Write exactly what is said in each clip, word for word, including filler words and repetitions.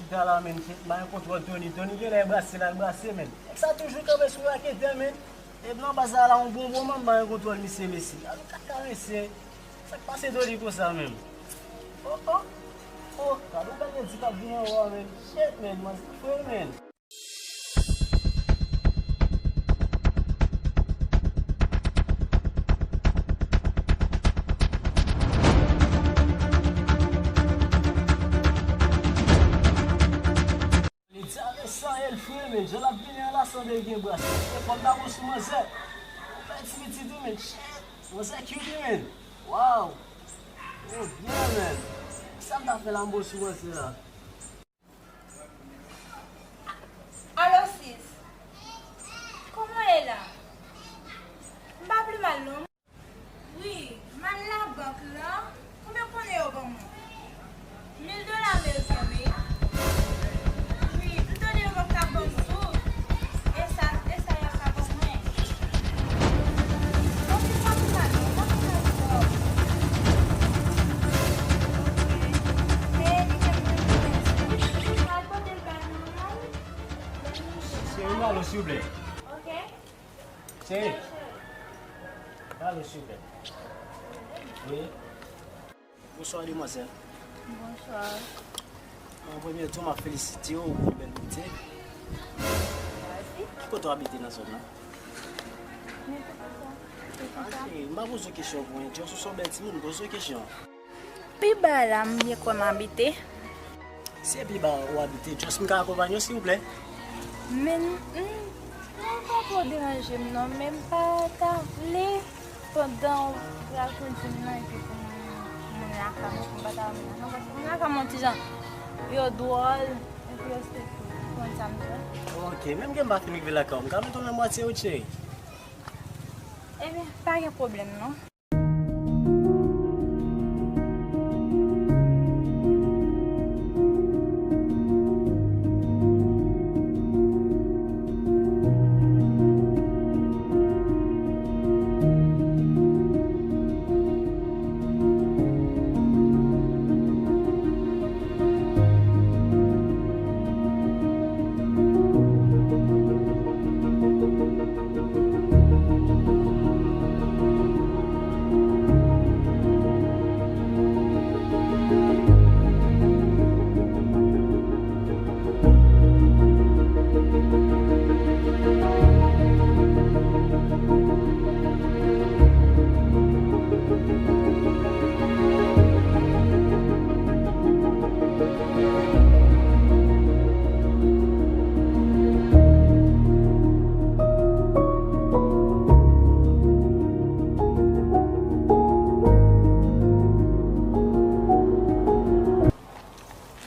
Sa la, menn, se bay kontwòl Tony. Tony genlè brase l al brase, menn. Nèg sa toujou kanpe sou raketè, menn. E blan baz la, la, yon bon moman, bay kontwòl misye, mesye. Gade kaka, mesye. Sa k pase Tony konsa, menn? Oh, oh. Oh, gade yon bèl nèg di k ap vin anwo a, menn. Shit, menn, mwen se fre, menn. Li di avè san el fre, men jan l ap vini an la, sanble gen bras. E fò m ta bon sou manzè. Ou fè ti pitit wi, men. Shit. Manzè cute wi, men. Wow. Oh, yeah, men. Sa m ta fè la, m bon sou manzè la. Alo, sis. Kòman w ye la? M pa pi mal, non. Wi, m al labank lan. Konbyen w konnen yo ban mwen? Mil dola ameriken, wi. Wi, m tande yo p ap ka ban m tou. E sa, e sa y ap ka ban mwen. Bon, m pa pi mal, non. M pa pi mal twòp. Ok. E li menm, li menm. Al pote l bay manman l. Cheri, alo, silvouplè. Ok. Cheri. Alo, silvouplè. Wi. Bonswa, demwazèl. Bonswa. An premye tou, m ap felisite w pou bèl bote. Mèsi. Ki kote w abite nan zòn nan? Mwen te kontan. Se kontan. Ah, cheri, m pa poze w kesyon pou enterè. Ou se yon bèl timoun, poze w kesyon. Pi ba la, m byen kwè m abite. Se pi ba ou abite, just m ka akonpanye w, silvouplè? Men, m, mwen pa twò deranje m non, men m pa ta vle pandan w pral kondui m nan epi pou moun lakay mwen, pou m pa ta wè moun lakay mwen, paske moun lakay mwen ti jan, yo dwòl, epi yo se, ou konn sa m di w. Ok, menm ke m pa fin rive lakay ou, m ka mete w nan mwatye wi, cheri. Ebyen, pa gen pwoblèm non.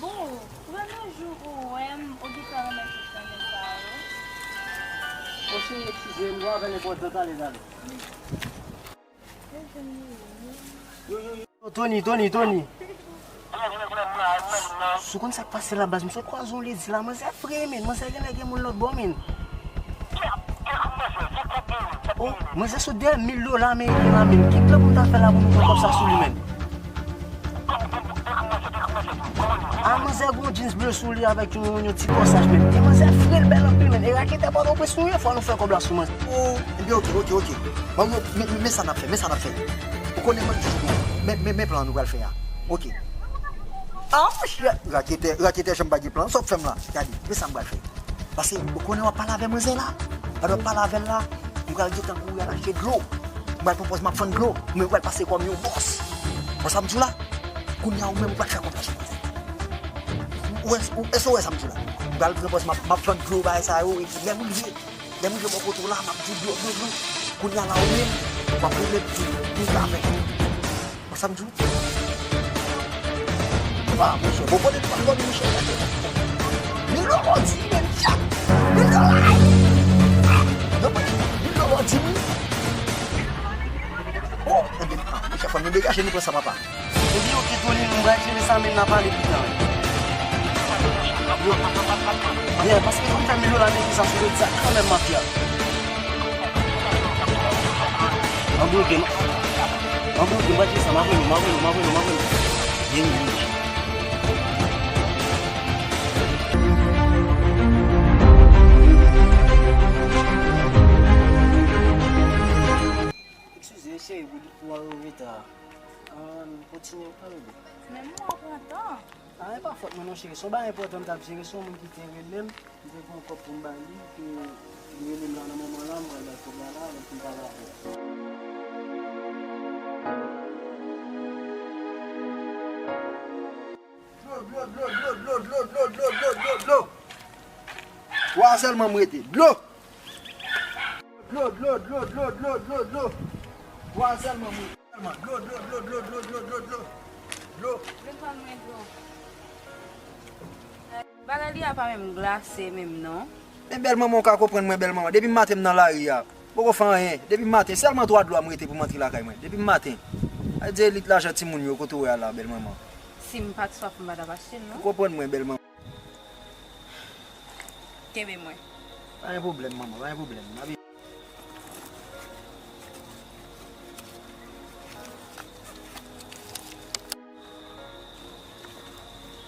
Bon, premye jou ou wè m, ou gentan renmen tout jan nèg sa yo? Monchè, eskize m, nou avè l enpòtan, talè, talè. Yo, yo, yo, Tony, Tony, Tony. Si w konn sa k pase la, baz, m sot kwaze yon ledi la, manzè fre, men, manzè genlè gen moun lòt bò, men. Oh, manzè sot dèyè mil dola ameriken la, men. Ki plan pou m ta fè la pou m pran kòb sa sou li, men? Ah, manzè gen yon jeans ble sou li avèk yon, yon ti kòsaj, men. E manzè fre, l bèl anpil, men. E raketè Pòtoprens nou ye, fò nou fè kòb la sou manzè. Oh, ebyen, ok, ok, ok. Bon, men, men, men sa n ap fè, men sa n ap fè. Ou konnen mwen toujou gen, men, men, men plan nou pral fè a. Ok. Ah, monchè, raketè, raketè janm pa gen plan. Sa w ap fè m la? Gade, men sa m pral fè. Paske ou konnen w ap pale avè manzè la. Pandan w ap pale avè l la, m pral gentan kouri al achte dlo. M pral pran pòz m ap vann dlo. Mwen pral pase kòm yon bòs. Wè sa m di w la? Kounye a ou menm ou pral fè kòb la sou manzè. Ou wè, ou, èske w wè sa m di w la? M pral pran pòz m ap, m ap vann dlo bagay sa yo, epi lè m rive, lè m rive bò kote w la, m ap di w dlo, dlo, dlo. Kounye a la ou menm, w ap remèt dlo, dlo avèk ou. Wè sa m di w? Wa, monchè, bon, kote nou pral dòmi, monchè? Mil dola w di, men, tchak! Mil dola! Non, mil dola w di, wi. Oh, ebyen, ah, monchè, fò nou degaje nou pran sa, papa. Ebyen, ok, Tony, nou pral jere sa, men n a pale pita. Yo, yeah, paske pou m fè mil dola ameriken sa sou lòt sa kanmenm, mafya. Anbloke m. Anbloke m, pral jere sa, m ap rele w, m ap rele w, m ap rele w, m ap rele w. Vini, vini. An, kontinye pale, bebe. Men mwen pran tan. A, e pa fòt mwen non, cheri. Se yon bagay enpòtan m t ap jere, se yon moun ki te rele m. M te gen yon kòb pou m ba li, ke li rele m la nan moman la, m pral bay kòb la la, lè pou m pale avè l. Dlo, dlo, dlo, dlo, dlo, dlo, dlo, dlo, dlo, dlo, dlo. Twa sèlman m rete. Dlo. Dlo, dlo, dlo, dlo, dlo, dlo, dlo. Twa sèlman m rete. Sèlman. Dlo, dlo, dlo, dlo, dlo, dlo, dlo, dlo. Dlo. Vle ban mwen dlo. Bagay li a pa menm glase menm non. Men bèl manman, ou ka konprann mwen, bèl manman. Depi maten m nan lari a. Poko fè anyen. Depi maten, sèlman twa dlo a m rete pou m antre lakay mwen. Depi maten. Ay di elit lajan timoun yo kote w wè a la, bèl manman. Si m pa t swaf, m pa t ap achte l non. Ou konprann mwen, bèl manman. Kenbe mwen. Pa gen pwoblèm, manman, pa gen pwoblèm. N ap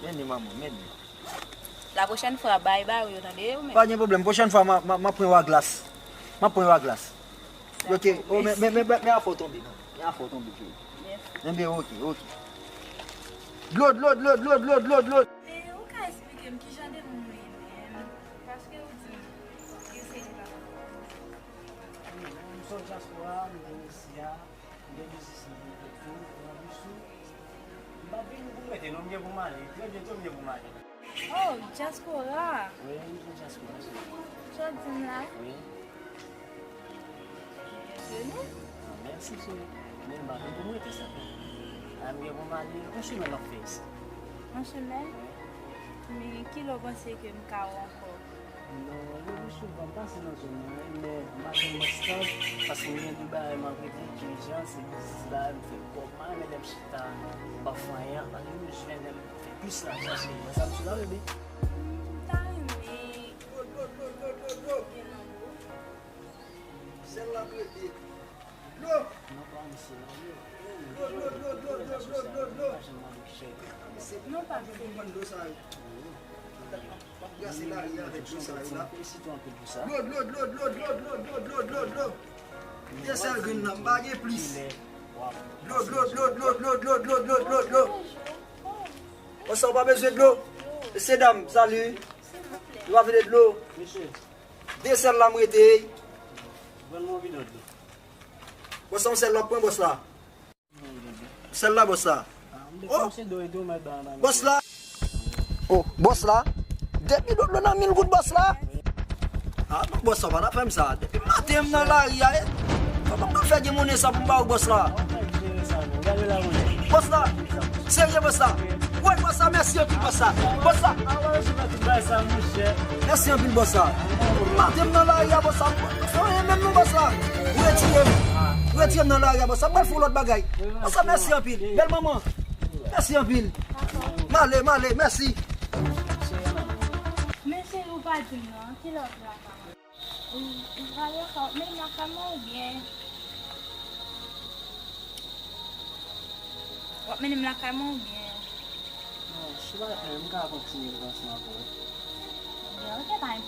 Men li, manman, men li. La pwochèn fwa, bay ba yo, tande, ou menm. Pa gen pwoblèm. Pwochèn fwa, m a, m a, m a pran yon glas. M a pran yon glas. Ok. Oh, men, men, men, men afè w tonbe, non. Men afè w tonbe, cheri. Mèsi. Enben, ok, ok. Dlo, dlo, dlo, dlo, dlo, dlo, dlo. Men ou ka eksplike m ki jan de moun ou ye menm? Paske ou di m, yo se li pa. M se yon dyaspora, m vin isi a. M gen biznis mwen tou, m gen biznis tou. M p ap vini pou m rete, non, m gen pou m ale. Trè byento, m gen pou m ale. Oh, dyaspora. Wi, m se dyaspora. Sa w di m la? Wi. Byentoni. Ah, mèsi, cheri. Men m pa vin pou m rete sèlman. A, m gen pou m ale, yon semèn m ap fè isi. Yon semèn? Wi. Men kilè w panse ke m ka wè w ankò? Non, le pli souvan m pase nan zòn nan, wi, men m pa gen yon estab, paske m gen de bagay m ap regle ki ijan, se biznis la, m fè kòb, m pa renmen lè m chita, m pa fè anyen, paske m bezwen lè m fè plis lajan, se sa m sou la, bebe. M ta renmen. Dlo, dlo, dlo, dlo, dlo, dlo. Gen nan dlo. Sèl la m rete. Dlo! Non, pa misye, non, yo. Dlo, dlo, dlo, dlo, dlo, dlo, dlo, dlo. Non, pa misye. Konprann dlo sa yo. M ap brase lari avèk dlo sa yo la. Dlo, dlo, dlo, dlo, dlo, dlo. De sèl grenn nan, m pa gen plis. Dlo, dlo, dlo, dlo. Bòs la, ou pa bezwen dlo? Mesye dam, salut. Nou pa vle dlo? Mesye. De sèl la m rete. Ban mwen bidon dlo. Bòs la, yon sèl l ap pran, bòs la. Sèl la, bòs la. Oh! Bòs la. Oh, bòs la. De bidon dlo nan mil goud, bòs la. Ah non, bòs la, pa ta fè m sa. Depi maten m nan lari a, e. Kòman m pral fè gen monnen sa pou m ba ou, bòs la? Bòs la. Serye, bòs la. Woy, bòs la, mèsi anpil, bòs la. Bòs la. Mèsi anpil, bòs la. Maten m nan lari a, bòs la. M pa fè anyen menm non, bòs la. Ou retire m. Ou retire m nan lari a, bòs la. M pral fè yon lòt bagay. Bòs la, mèsi anpil. Bèl manman. Mèsi anpil. M ale, m ale. Mèsi. Men cheri, ou pa di m non, kilè w ap vin lakay mwen? Ou, ou prale ankò, men m lakay mwen oubyen? W ap mennen m lakay mwen oubyen? Non, si w pa vle, m ka kontinye vin ansanm avè w. Ebyen, ok, pa gen